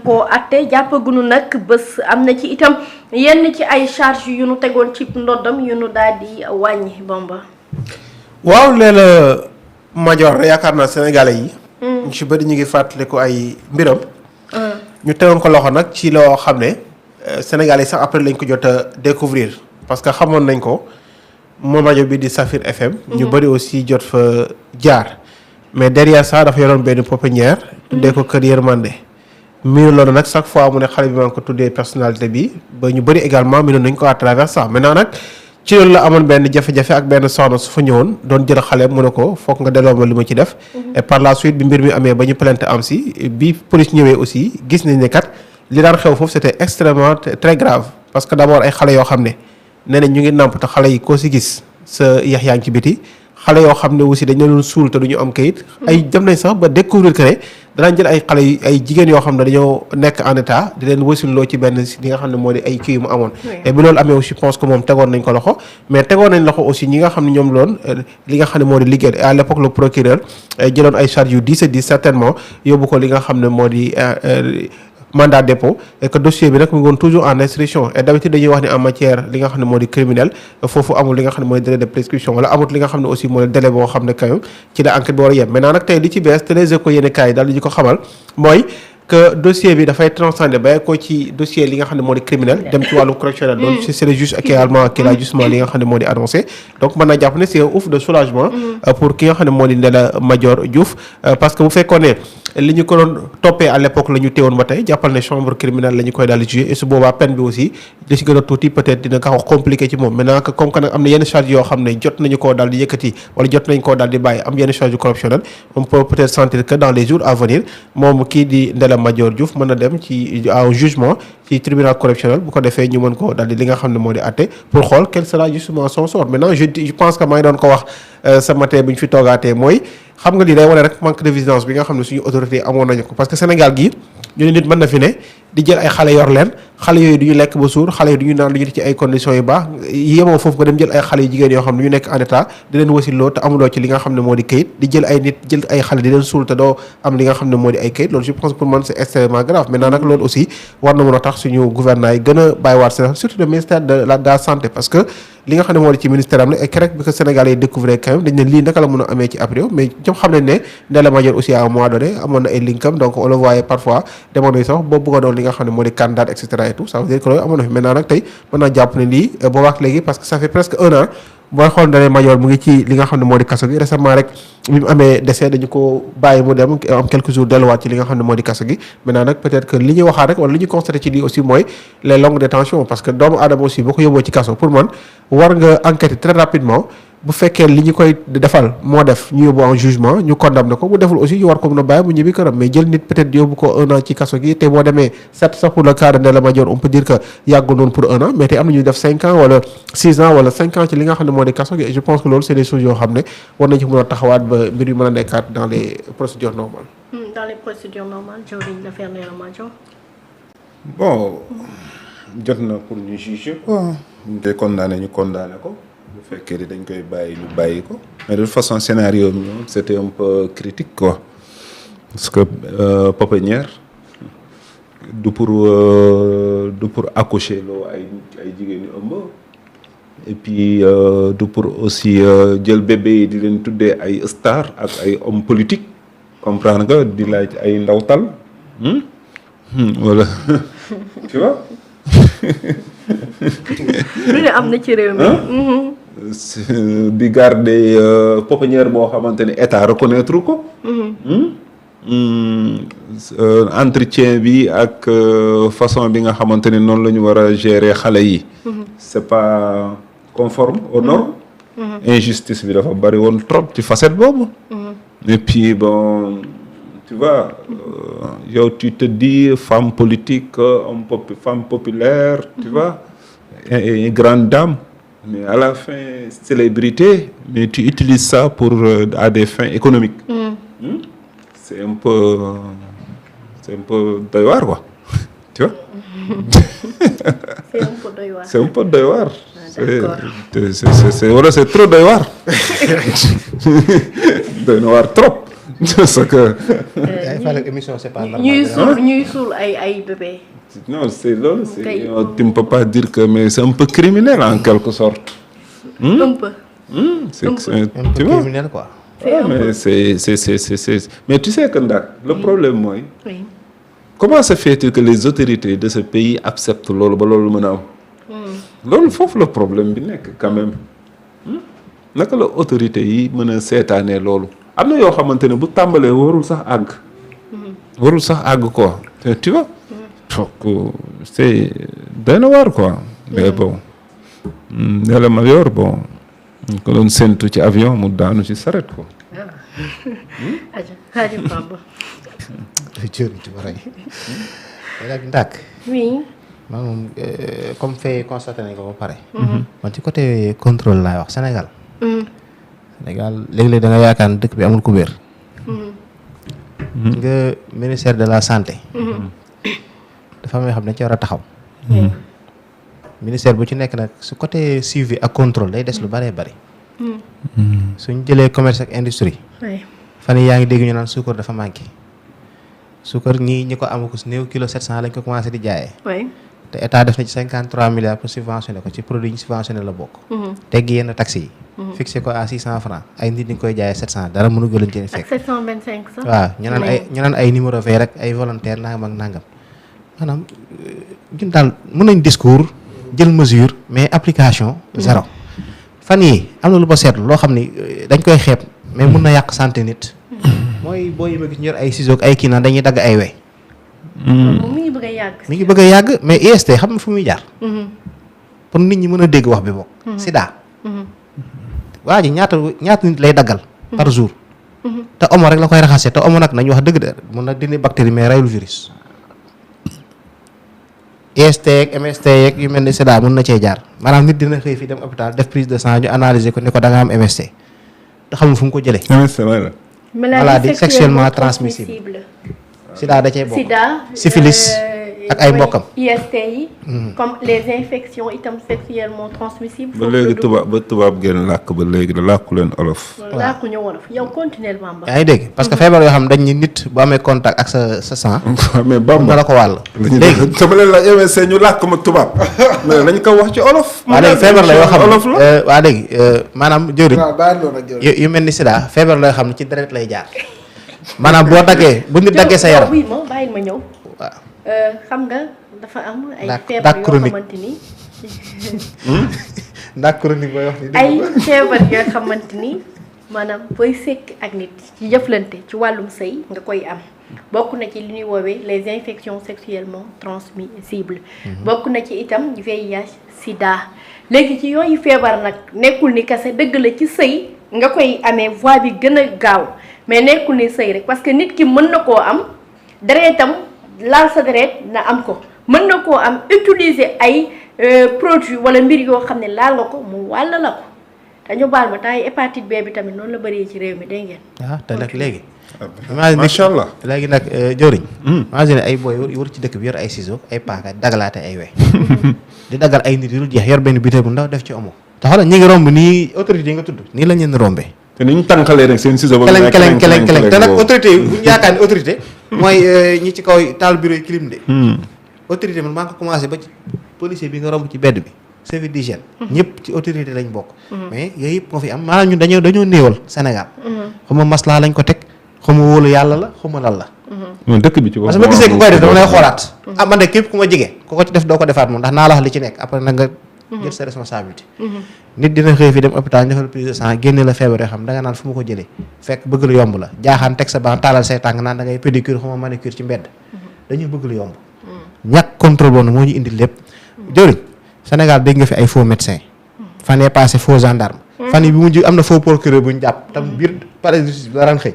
koo atte jàppagunu nag bés am na ci itam yenn ci ay charge yu nu tegoon ci ndoddam yu nu daal di wàññi Bamba. waaw léeg-la Madior yaakaar naa sénégalais yi. ñu ci bëri ñu ngi fàttaliku ay mbiram. ñu tegoon ko loxo nag ci loo xam ne sénégalais yi sax après lañ ko jot a découvrir parce que xamoon nañ ko moom rajo bi di Safir FM. ñu bëri aussi jot fa jaar. mais derrière ça dafa yoroon benn pépinière. tuddee ko Kër Yërmande. miinu loolu nag chaque fois mu ne xale bi maa ngi ko tuddee personnalité bi ba ñu bëri également miinu nañ ko à travers ça maintenant nag. ci loolu la amoon benn jafe-jafe ak benn soxna su fa ñëwoon doon jël xale mu ne ko foog nga delloo ma li ma ci def. et par la suite bi mbir mi amee ba ñu plainte am si bi police ñëwee aussi gis nañ ne kat li daan xew foofu c'était extrêmement très grave parce que d'abord ay xale yoo xam ne nee nañ ñu ngi nàmp te xale yi koo si gis sa yax yaa ngi ci biti xale yoo xam ne aussi dañ leen suul te du ñu am kayit. ay dem nañ sax ba découvrir que ne danaa jël ay xale yu ay jigéen yoo xam ne dañoo nekk en état di leen wasuloo ci benn li nga xam ne moo di ay kii yu mu amoon. et bi loolu amee aussi je pense que moom tegoon nañ ko loxo mais tegoon nañ loxo aussi ñi nga xam ne ñoom loon li nga xam ne moo di liggéey à l'époque le procureur jëloon ay charges yu 10 certainement yóbbu ko li nga xam ne moo di mandat dépôt et que dossier bi nag mu ngi woon toujours en instruction et d'habitude dañuy wax ni en matière li nga xam ne moo di criminel foofu amul li nga xam ne mooy délai de prescription wala amul li nga xam ne aussi mooy délai boo xam ne quand ci la enquête bi war a yem maintenant nag tey li ci bees te les échos yéen kaay daal di ko xamal mooy que dossier bi dafay transcender ba ko ci dossier li nga xam ne moo di criminel dem ci wàllu correctionnel donc c'est le juge également qui l'a justement li nga xam ne moo di annoncé donc mën naa jàpp ne c'est un ouf de soulagement pour ki nga xam ne moo di Ndella Madior Diouf parce que bu fekkoon ne li ñu ko doon toppee à l'époque la ñu téewoon ba tey jàppal ne chambre criminelle la ñu koy daal di jugé et su boobaa peine bi aussi li si gën a tuuti peut-être dina ko wax compliqué ci moom maintenant que comme que nag am na yenn charge yoo xam ne jot nañu koo daal di yëkkati wala jot nañu koo daal di bàyyi am yenn charge correctionnelle on peut peut-être sentir que dans les jours à venir moom kii di Ndella Madior Diouf mën na dem ci en jugement ci tribunal correctionnel bu ko defee ñu mën ko daal di li nga xam ne moo di àtte pour xool quel sera justement son sort maintenant je pense que maa ngi doon ko wax ce matin bi ñu fi toogaatee mooy xam nga lii day wane rek manque de vigilance bi nga xam ne suñu autorité amoon nañu ko parce que Sénégal gii ñu ne nit mën na fi ne di jël ay xale yor leen xale yooyu du ñu lekk ba suur xale yooyu du ñu naan lu ñu ci ay conditions yu baax yemoo foofu nga dem jël ay xale yu jigéen yoo xam ne ñu nekk en état di leen wasiloo te amuloo ci li nga xam ne moo di kayit di jël ay nit jël ay xale di leen suul te doo am li nga xam ne moo di ay kayit loolu je pense pour man c'est extrêmement grave maintenant nag loolu aussi war na mën a tax suñu gouvernement yi gën a bàyyiwaat seen surtout le ministère de la santé parce que li nga xam ne moo di ci ministère am na et correct bi que Sénégalais yi découvrir quand même dañ ne lii naka la mën a amee ci après mais ñoom xam nañ ne Ndella Madior aussi à un moment donné amoon na ay linkam donc on le voyait parfois demoon nañ sax boo bëgg a doon li nga xam ne moo di candidat et cetera et tout ça veut dire que loolu amoon na fi maintenant nag tey mën naa jàpp ne lii boobaak léegi parce que ça fait presque 1 an booy xool Ndella Madior mu ngi ci li nga xam ne moo di kaso gi récemment rek bi mu amee décès dañu ko bàyyi mu dem am quelques jours delluwaat ci li nga xam ne moo di kaso gi maintenant nag peut-être que li ñuy waxaat rek wala li ñu constaté ci lii aussi mooy les longues détentions parce que doomu aadama aussi boo ko yóbboo ci kaso pour man war nga enquêter très rapidement bu fekkee li ñu koy defal moo def ñu yóbbu en jugement ñu condamné ko bu deful aussi ñu war ko mën a bàyyi mu ñibbi këram mais jël nit peut-être yóbbu ko 1 an ci kaso gi te boo demee certes sax pour le cas de Ndella Madior on peut dire que yàggul noonu pour 1 an mais te am na ñuy def 5 ans wala 6 ans wala 5 ans ci li nga xam ne moo di kaso gi et je pense que loolu c'est des choses yoo xam ne war nañ ci mën a taxawaat ba mbir yu mën a nekkaat dans les procédures normales. Dans les procédures normales jawriñ l'affaire Ndella Madior. Bon jot na pour ñu juger ko. ñu koy condamné ñu condamné ko. bu fekkee ni dañ koy bàyyi ñu bàyyi ko mais de toute façon scénario bi moom c'était un peu critique quoi parce que pouponnière du pour accoucher loo ay jigéen yu ëmb et puis du pour aussi jël bébé yi di leen tuddee ay star ak ay hommes politiques comprendre nga di laaj ay ndawtal voilà tu vois. lu ne am na ci réew mi. di garder pouponnière boo xamante ni état reconnaître ko. Entretien bi ak façon bi nga xamante ni noonu la ñu war a gérer xale yi. c'est pas conforme aux normes. Injustice bi dafa bari woon trop ci facette boobu. et puis bon tu vois yow tu te dis femme politique femme populaire tu vois et grande dame. Mais à la fin célébrité mais tu utilises ça pour à des fins économiques. C'est un peu doy waar quoi tu vois. C'est un peu doy waar. C'est trop doy waar. doy na waar trop. parce que ay fan émission c'est pas normal. ñuy suul ay bébé. non c'est loolu c'est Tey. tu ne peux pas dire que mais c'est un peu criminel en quelque sorte. Un peu. C'est un peu tu vois. criminel quoi. C'est un peu. Mais c'est mais tu sais que Ndak le problème mooy. Oui. Comment se fait-il que les autorités de ce pays acceptent loolu ba loolu mën a am. loolu foofu la problème bi nekk quand même. naka la autorité yi mën a seetaanee loolu. am na yoo xamante ne bu tàmbalee warul sax àgg. warul sax àgg quoi tu vois. donc c'est doy na waar quoi. mais bon. Ndella Madior bon. ñu ko doon séntu ci avion mu daanu ci saret quoi. Aja Bamba. jërëjëf ci ba rey. nag Ndak. Oui. man moom comme fait constaté nañ ko ba pare. man ci côté contrôle laay wax Sénégal. Sénégal léeg-léeg da nga yaakaar ne dëkk bi amul kubéer. nga ministère de la santé. dafa am yoo xam ne dañ ci war a taxaw. ministère bu ci nekk nag su côté suivi ak contrôle day des lu bëree bëri. suñ jëlee commerce ak industrie. Oui. fan yii yaa ngi dégg ñu naan suukar dafa manqué. suukar ñi ko amagu si néew kilo 700 lañ ko commencé di jaayee. Oui. te état def na ci 53 milliards pour subventionner ko ci produit yi ñu subventionné la bokk. teggi yenn taxes yi. fixé ko à 600 francs ay nit ñi koy jaayee 700 dara mënu gëlañ ci ak fekk. 725 sax. waaw ñu naan ay numéro vert rek ay volontaire nangam ak nangam maanaam ñun daal mën nañ discours jël mesure mais application zéro. fan yi am na lu ba seetlu loo xam ni dañ koy xeeb mais mun na yàq santé nit. mooy boo yi ma gis ñu yor ay ciseaux ak ay kii naan dañuy dagg ay we. moom mi ngi bëgg a yàgg. mi ngi bëgg a yàgg mais IST xam na fu muy jaar. pour nit ñi mën a dégg wax bi bokk. sida. waa ji ñaata nit lay daggal. par jour. te omo rek la koy raxasee te omo nag nañu wax dëgg de mun na dindi bactérie mais rayul virus. IST yeeg MST yeeg yu mel ni sida mun na cee jaar maanaam nit dina xëy fii dem hôpital def prise de sang ñu analyser ko ni ko da nga am MST te xamul fu mu ko jëlee. maladie sexuellement transmissible. sida da cee bokk. sida. syphilis ak ay mbokkam. IST yi. comme les infections itam sexuellement transmissibles. ba léegi tubaab ngeen làkk ba léegi da làkku leen olof. waaw làkku ñu wolof yow continuel Bamba. yaa ngi dégg parce que feebar yoo xam ne dañ ni nit bu amee contact ak sa sang. mais Bamba la ko wàll. léegi sama leen la MSC ñu làkk ma tubaab mais lañ ko wax ci olof. waa léegi feebar la yoo xam olof la. ne waa léegi maanaam jëriñ yu mel ni sida feebar la yoo xam ne ci deret lay jaar maanaam boo daggee bu nit daggee sa yaram. oui ma bàyyil ma ñëw. waaw xam nga dafa am ay Ndax feebar yoo chronique. xamante ni. ndax chronique booy wax ni ay feebar yoo xamante ni maanaam booy sekk ak nit ci jëflante ci wàllum sëy nga koy am bokk na ci li ñuy woowee les infections sexuellement transmissibles. bokk na ci itam VIH sida léegi ci yooyu feebar nag nekkul ni kese dëgg la ci sëy nga koy amee voie bi gën a gaaw mais nekkul ni sëy rek parce que nit ki mën na koo am deretam laal sa deret na am ko mën na koo am utiliser ay produits wala mbir yoo xam ne laal nga ko mu wàll la ko dañu baal ma temps yi hépatite B bi tamit noonu la bëree ci réew mi dégg ngeen. ah te nag léegi. macha allah léegi nag jëriñ. imagine ay boy wër ci dëkk bi yor ay ciseaux ay paaka dagalaate ay we di dagal ay nit yu dul jeex yor benn butéel bu ndaw def ci omo. te xoolal ñi ngi romb nii autorité yi nga tudd nii lañ leen rombee. te ni ñu tànqalee rek seen ciseau. keleng te nag autorité yi bu ñu yaakaar ni autorité. mooy ñi ci kaw taal bureau yi clim de. autorité man maa ngi ko commencé ba ci policier bi nga romb ci bedd bi. service d'hygiène. ñëpp ci autorité lañ bokk. mais yooyu yëpp moo fi am maanaam ñun dañoo néewal Sénégal. xuma maslaa lañ ko teg xuma wóolu yàlla la xuma lan la. dëkk bi ci parce que ma gisee ku koy def dama lay xoolaat. ah man de képp ku ma jege ku ko ci def doo ko defaat moom ndax naa la wax li ci nekk après nag nga jël sa responsabilité. nit dina xëy fi dem hôpital ñu defal prise de sang génne la feebar yoo xam da nga naan fu ma ko jëlee fekk bëgg lu yomb la jaaxaan teg sa ban taalal say tànk naan da ngay pédicure xuma manicure ci mbedd dañuy bëgg lu yomb ñàkk contrôle boobu moo ñu indi lépp jëriñ Sénégal dégg nga fi ay faux médecin fan yee passé faux gendarme fan yi bi mujj am na faux procureur bu ñu jàpp tam biir palais de justice bi la daan xëy